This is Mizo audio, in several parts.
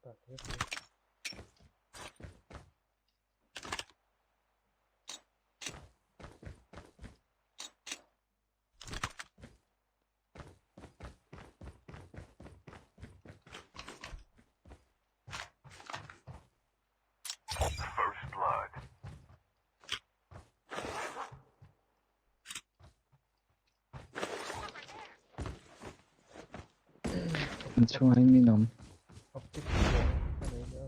Tak kher mai. Chungah hin min awm. Optic chuan ka nei nia.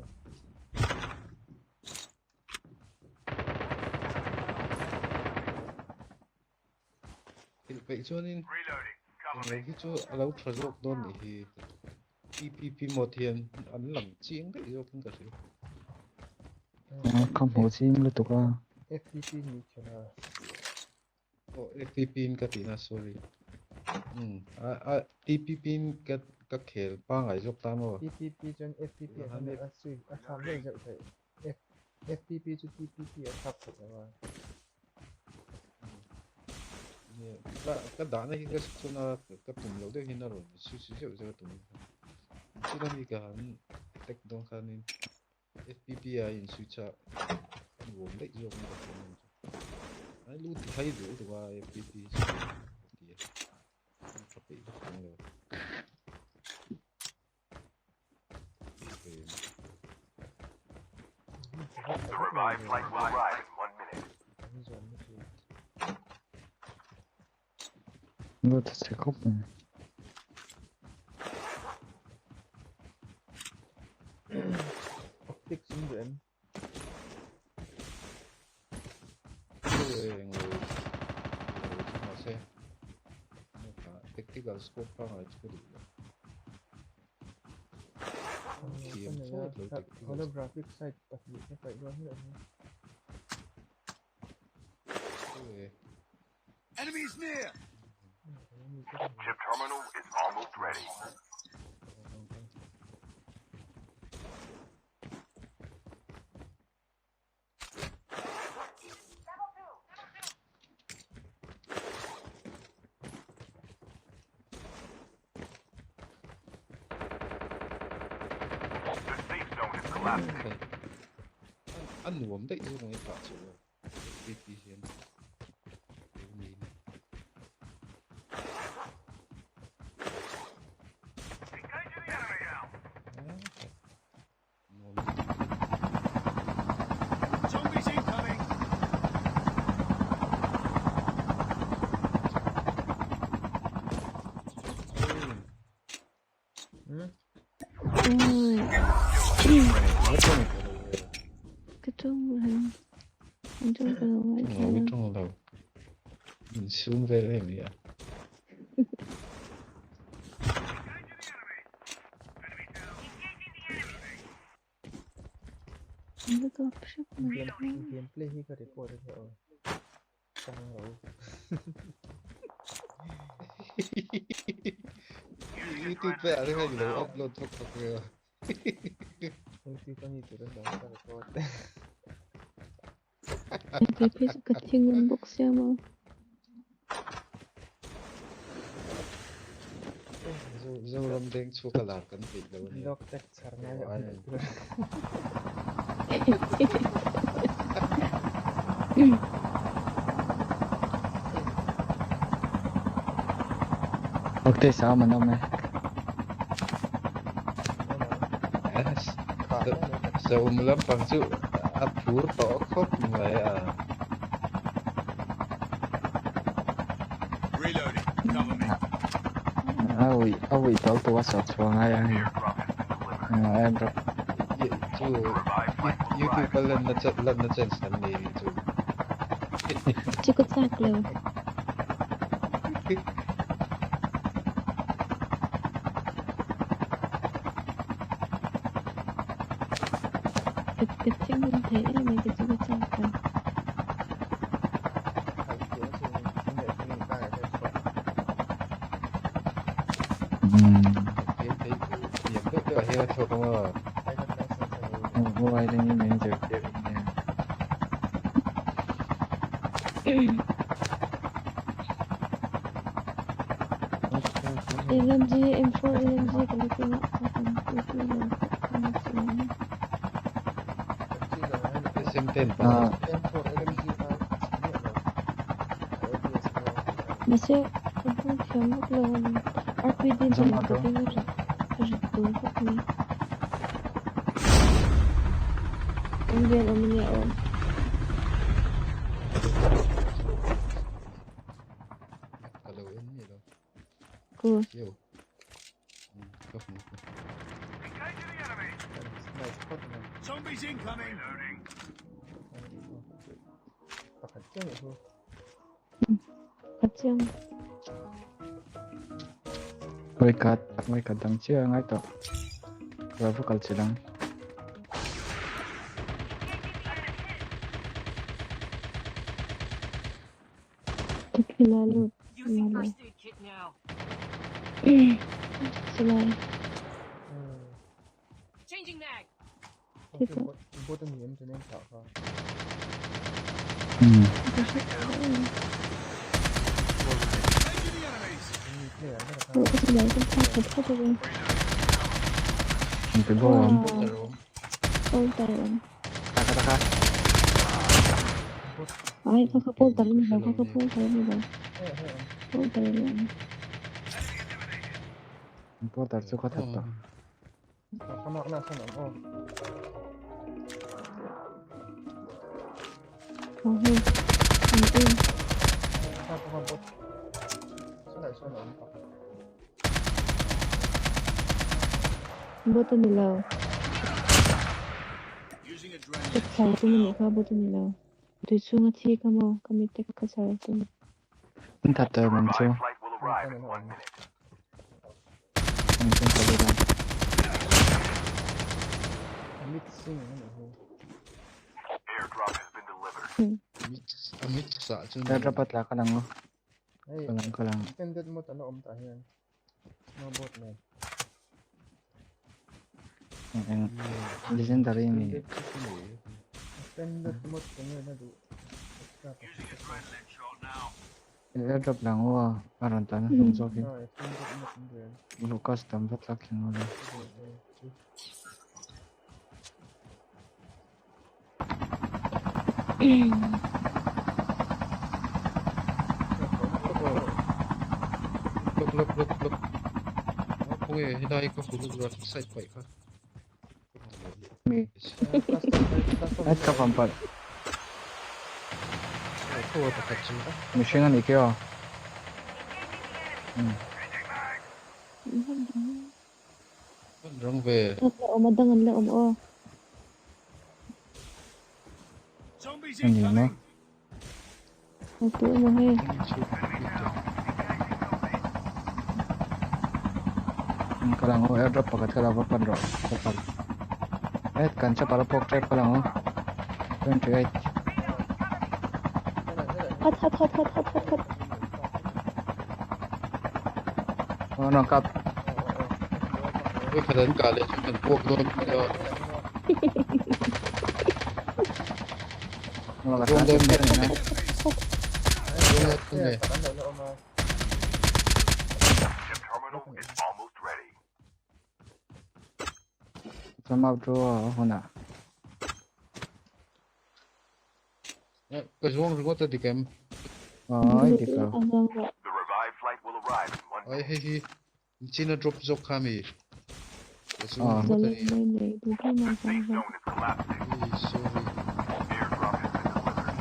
Thil peih chuanin englo hi chu a lo tha zawk dawn nih hi. PPP mode hian an lang chiang daih zawkin ka hria. Ka hmuh ching lutuk a. FPP ni kher a. Oh, FPP in ka tihna sorry. Um, a a PPP in ka ka khel pangai zawk ta maw? PPP chuan FPP a han a sui a thlak zeuh zeuh theih. F FPP chu TPP a thlak theih lo a. Ka ka dahna hi ka chhun a ka tum loh deuh hian a rawn su su zeuh zeuh a tum. Chula mi ka han attack dawn khanin FPP a in switch a a nuam daih zawk in ka hria ang chu. Ai lu ti hai duh duh a FPP chu ka ti a. An tha peih vak ang lo. Lu ti chhe khawp mai. Optics in duh em? Tactical scope pangai chu ka duh lo. Thiam thlawt lo tactical. Holographic sight pahnih ka paih dawn hi a ni. Enemies near! Chip terminal is almost ready. The safe zone is collapsing. A nuam daih zawk ang i kah chu FPP hian Zombies incoming! Ka tawng lo. An tawng ka lo ngaithla lo. Tawng lo. Min sum vel em ya. Game gameplay hi ka record a nia aw. Chang lo. YouTube ah te khan ilo upload vak vak ve a. YouTube a mi tur an lo ka record. Kei phei chu ka thing awm bawk sia maw. Zoram deng chhuak a lar kan peih lo ania. Dog tag chhar ngai a awm tur. Okte sa man awm e. Saum lampang chu a phur tawh khawp mai a. A ui a ui tawh tawh a sawt chhuah ngai a hei. Airdrop. Chu YouTube a lanna lanna chance kan nei nih chu. Chu ka chak lo. Ka thing awm thei em mai ka chu ka chak lo. LMG M4 LMG ka la keng a ka kan pui pui lo ka na chu. SM10 pa. M4 LMG kha a chhe miah lo. A ADS muang Mahse ka hmang thiam vak lo a ni. RPG Zam nen a ka do. beng a rit a rit dun khawp mai. Awm vel awm ania aw. Ka lo en miah lo. Ku. Yo. Ka hmu ka. Snipe phawt a ni. Zombies incoming! Pakhat chiah nih chu. Khat chiang. Vawikhat vawikhat dang chiah a ngai tawh. Ka va kal chilh ang. Ka khila lut malo. Silai. Thik ah. Bot a ni em chuan engkah kha. Ka hre tawh em. Engaging the enemies! Mi player ber kha. Aw ka silai ka thlak khat khat a ni. Inti bo awm. Wow. Polter awm. Taka taka. Ai kha kha polter a ni lo kha kha polter a ni lo. Polter a ni ang. Polter chu ka that tawh. Ka mark na sawn awm aw. Aw hei an en. Kha kha bot. Sawnah sawn a awm pakhat. Bot a ni lo. Ka chhar tum a nih kha bot a ni lo. Tui chhunga thi ka maw ka mit te ka chhar tum. An that tawh em ang chu. An tum ta lut a. Airdrop a tla ka lang aw. Ka lang ka lang. Extended mod an awm tah hian snowboard nen. Eng eng legendary a ni. Extended mod enge na duh extra pakhat te pawh. Airdrop lang aw a a rawn tlan a hlawm zawk hi. Extended mod an duh em. Lucas tam va tlak thleng aw le. Lok lok lok lok. Khawnge helai ka hmu lut side paih kha. Mi. Het ka van palh. Mihring a nih khi aw. Rang ve. An la awm a dang an la awm aw. A ni maw? A tu emaw hei. Ka lang aw airdrop pakhat ka lo va pan rawh ka pal. Het kan chapal a pawk tep ka lang aw. 28. Khat khat khat khat khat khat khat. Aw rawn kap. Oi khat an kah leh chuan kan puak dawn mai a. Ruang dawn ber ni na. Sum up chu a hunah. Ka zuang ringawt a dik em? Aw i dik lo. Ai hei hi China drop zawk kha mi? Ka zuang ringawt a ni. Ei sorry.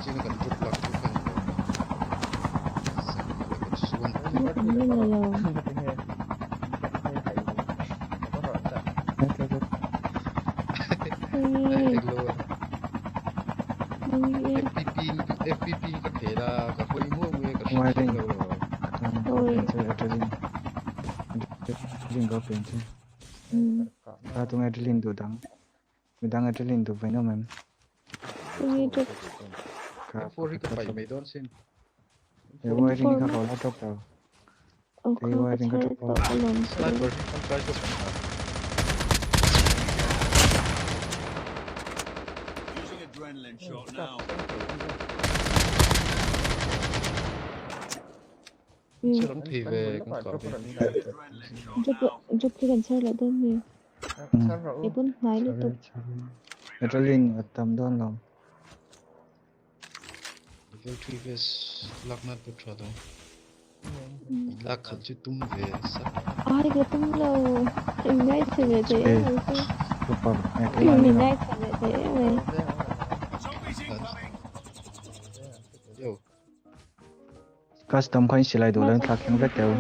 China kan drop lak chu kha ni lo. FPP ka khel a ka hawi muau nge ka hre thiam lo lo. Adrenaline ka pen chu. Ka tunge adrenaline duh dang. Midang adrenaline duh ve nawm em. M4 hi ka paih mai dawn sin. He wiring hi ka rawl a drop lo. He wiring ka drop lo. Sniper hi tangkai ka hmu a. Chherang thei ve kan kah ve. Drop hi kan chhar leh dawn mi. Ei pawn hnai lutuk. Adrenaline a tam dawn lo. Level 3 vest lak nan pawh tha dawn. Lak khat chu tum ve sa. Ai ka tum lo. In ngai chhe ve thei em mai chu. Super. Nge keimah Min ni lo. ngai chhe ve thei em mai. Zombies incoming. Yo. Custom kha in silai duh lo in thlak thleng vek teu.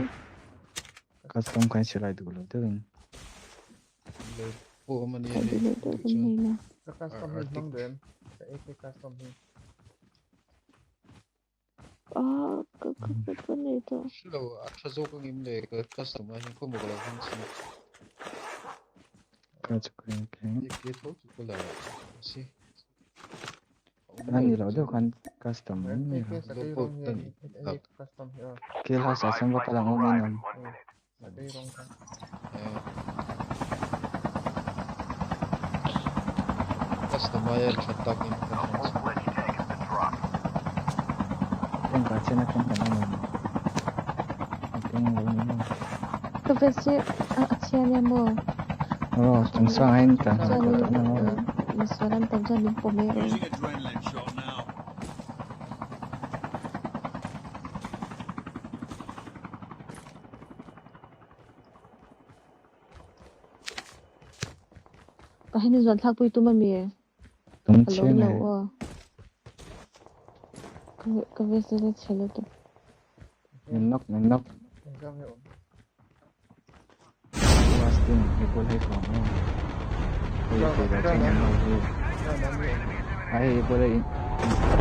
Custom kha in silai duh lo deuhin. Le pawh awm ania Ka hei duh loh deuh duh kan chuan. nei la. Ka custom hi Arctic. hmang duh em? Ka AK custom hi. Ah ka ka ka ka nei tawh. Hrelo a tha zawk angin le ka custom ah hian khawmaw ka lo hmang chhin. Ka chu ka okay. AK tho chu ka la si. A ni loh deuh khan custom mai mai AK kha. sakei Low rawng hi pot a ni. tak. AK custom hi aw. Kill house ah chuan va kal ang awm in awm. Sakei rawng kha. Custom aia tha takin ka hmang chhin. Tank ah chian atang kan awm ang. A keng lo ni maw. Ka vest hi a chhia nia maw? Aw chung sang ah hian tlan Chuan hawn tawh na maw. misual an tam chuan min pawm e. Using adrenaline shot now. Tah hian in zuan thlak pui tum ami? Tum Ka lawm chiang lo e. aw. Ka ka vest hi a chhe lutuk. Min knock min knock. Engzam nge awm? Wasting i bul hei vang aw. Hei thei lo chiang em lo hi. A hei i bul a in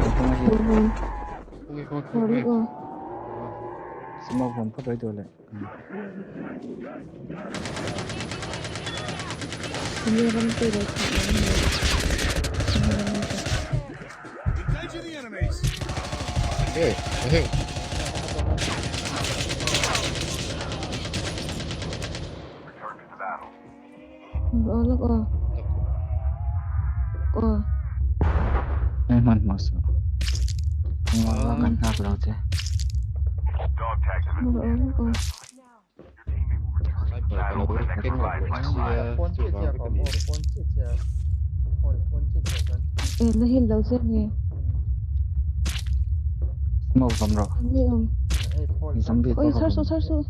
in tung a hi. Hawri aw. Smoke vawm phawt rawih duh leh. Enge ram te lo chhah lo nge. Engaging the enemies. Hey, hey. Aw lawk aw. Aw. Hei hman hmawh suh. Engmah vang kan nghak lo che. Aw lawk aw. Sniper ka lo keng lo bawk sia chuvang vek a ni e. Eh na hil lo che nge. Smoke vawm rawh. Enge awm. Zombie Oi pawh ka chhar vawm. suh chhar suh.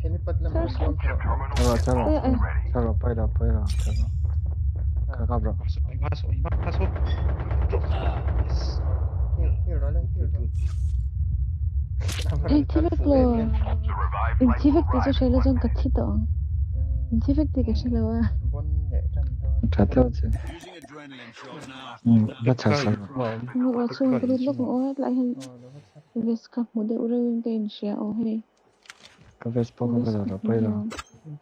Chhar suh. Chhar rawh chhar rawh. Eh eh. Chhar rawh pawi lo pawi lo chhar rawh. Ka kap rawh. Yes. Hei thi vek lo. In thi vek tih chu hre lo chuan ka thi tawh ang. In thi vek tih ka hre lo a. Tha teuh che. Using adrenaline shot now. Va chhar sak rawh. Aw chhung ka lut lawk ang aw hetlai hian vest kha hmu deuh reuhin ka inhria aw hei. Ka vest pawh kha Vest ka ka la hmu pawi lo. lo.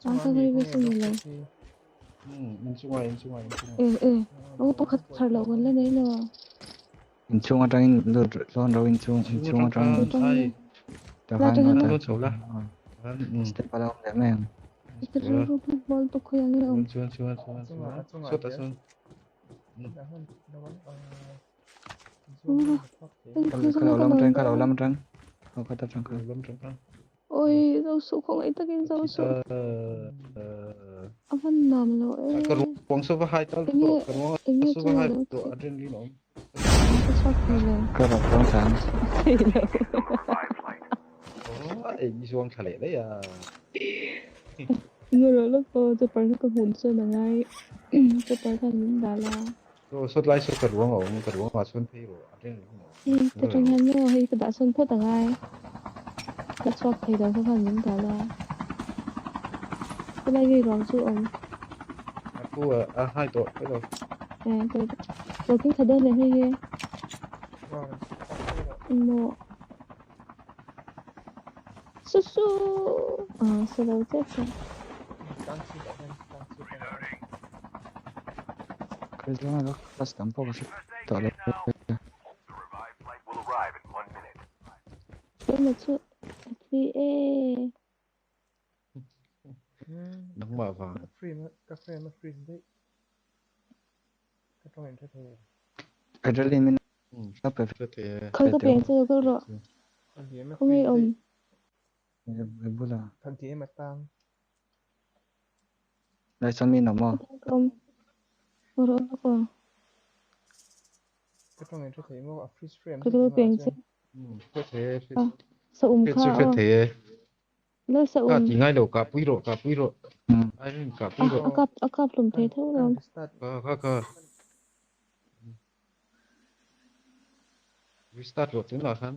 A ka hei vest a ni lo. Eh eh aw pakhat chhar loh kan la nei lo. Inchhung atangin lut lawn ro inchhung inchhung atangin. Atangin. Ta La khan atangin ta aw. step a lo awm leh mai ang. Ka rilru hmanhmawh lutuk khawi ang nge awm. Ka lo lam atangin ka lo lam atang. Aw ka ta tang kha. Oi zo suh khawngaih takin zo suh. A van nuam lo e. Enge enge chunga lo thih. Ka chhuak thei lo. Ka rawn tawng chang. Thei lo. Ngarawh lawk aw chopper kha ka hmuh chuan a ngai chopper khan min dah la. Hei ta tang hian maw hei ka dah sawn phawt a ngai ka chhuak thei lo kha khan min dah la. Helai ngei ruang chu awm. Eh lo keng tha dawn leh hei hi. Engmaw. Su su ah sa lo chiah chiah. Khawi zawnga lo class tam pawh ka hre tawh lo. Tuna chu a thi e. Nangmah vang. Ka frame a freeze daih. Ka tawng in hre thei em? Adrenaline min la pe Hre thei e. Khawi ka peng che lo kal rawh. A DM a Khaw nge freeze awm? daih. I bula. Ka DM a tang. Lai chuan mi in awm aw. Ka tang ka awm. Rawh lawk aw. Ka tawng in hre thei maw? A freeze frame Khawi daih ka engah peng che. chuan. Hre thei e A sa um hriat kha chu hre aw thei e. Lal sa Kha um ti ngai lo kah pui rawh kah pui rawh. Irene kah pui a rawh. a kap a kap hlum thei tho lawm. Kha kha kha. Restart rawh tunah khan.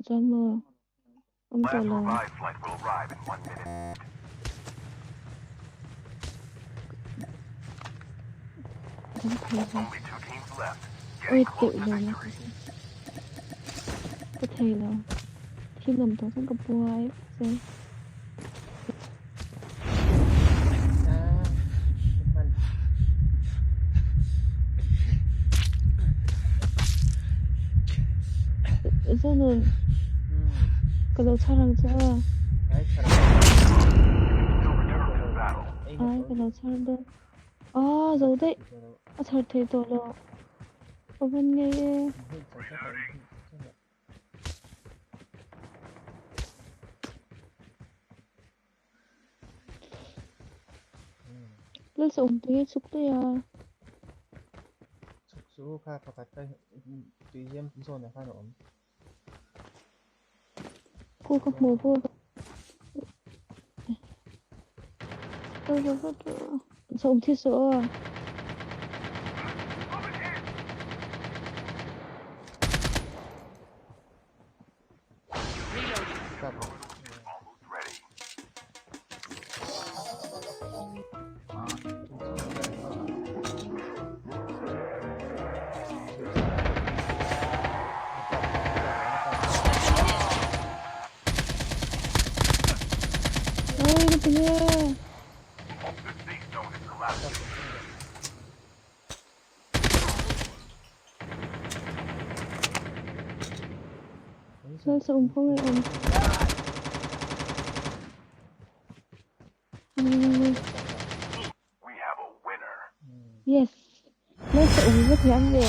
Chuan maw awm tawh Last lo. revived flight will arrive in 1 minute. Kan thei lo. Only 2 teams left. Oi Getting close teuh to lo na victory. ka thei lo. Thil awm tawh chuan ka buai che. Zanun ka lo chhar ang che a. Still return to battle. Ai ka lo chhar dawn. Ah zo daih a chhar thei tawh lo. Ka van ngei e. Lal sa um tui chuk tui a. Chuk chu kha pakhat ka tui hiam zawn ah khan a awm. Ku ka hmu ku. Kal va vat rawh. Sa um thi suh aw. Reloading. Kap. Almost ready. Ai ka ti nge. The safe zone is collapsing. Lal sa um khawngaih awm. We have a winner. Yes. Lal sa um va thiam ve.